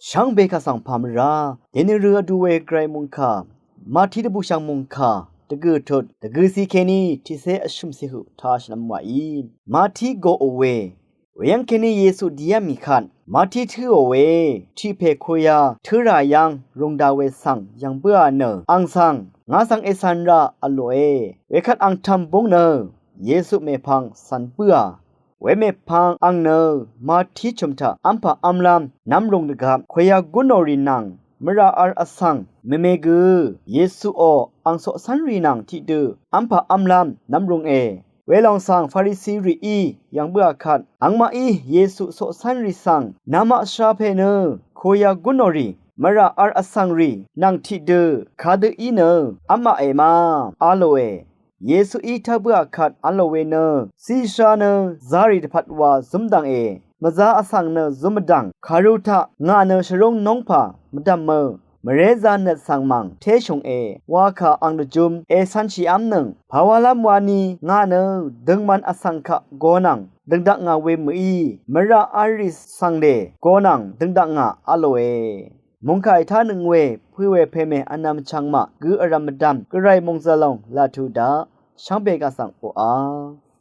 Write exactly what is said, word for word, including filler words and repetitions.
Shvngbe kaq svng pà mvrá dènìrø vdu we gvray mungkà Mati dvbùshv̀ng mungkà dvgø̀ tut dvgø̀cì kèní tiqcé vshø̀mcì høq taq shvnvm wàí. Mati goqò we. Weyv́ng kèní Yesu dìá mì kvt Mati tǿò we. Tiq pè koya tǿ rà yv́ng rūng da we svng yv̀ng bǿà nø, àng svng ngà svng ècv̀n rà v̄lòe. Wekvt àng tv̀m búng nø Yesu mèpvng cv̀n bǿà. Wemèpvng àng nø Mati chø̀m taq v́mpà v́mlv́m nv́mrūng dvgvp koya gúnò rì nvng mvrà v̄l vsvng mème gø Yesuò àng coqcv́nrì nvng tiqdø v́mpà v́mlv́m nv́mrūnge. Welòng svng Farisi rìí yv̀ng bǿà kvt àngmaqí Yesu coqcv́nrì svng namaq shvra pè nø koya gúnò rì mvrà v̄l vsvng rì nvng tiqdø kadø í nø v́maqe ma a lòe. Yesuí tá bǿà kvt v̄lò we nø zíshá nø zarì dvpvt wa zúmdv̀nge. Mvzā vsvng nø zúm mvdv̀ng kàru taq ngà nø shvrúng nóngpà mvdv̀mø mvrézā nøt svng mv̀ng téshùnge. Wakà àng dvjum ècv̄nshìv́m nøng pàwálv́m wani ngà nø døngman vsvng kaq go nvng døngdaq ngà we mø̀í mvrà v̄l rì svng lè go nvng døngdaq ngà a lòe. Mungkà ètánøng we pø̄ we pème vnvm chvng maq gø vrv̀m mvdv̀m gvray mòngzø̀lòng laq tuq daq shvngbe kaq svng oqà.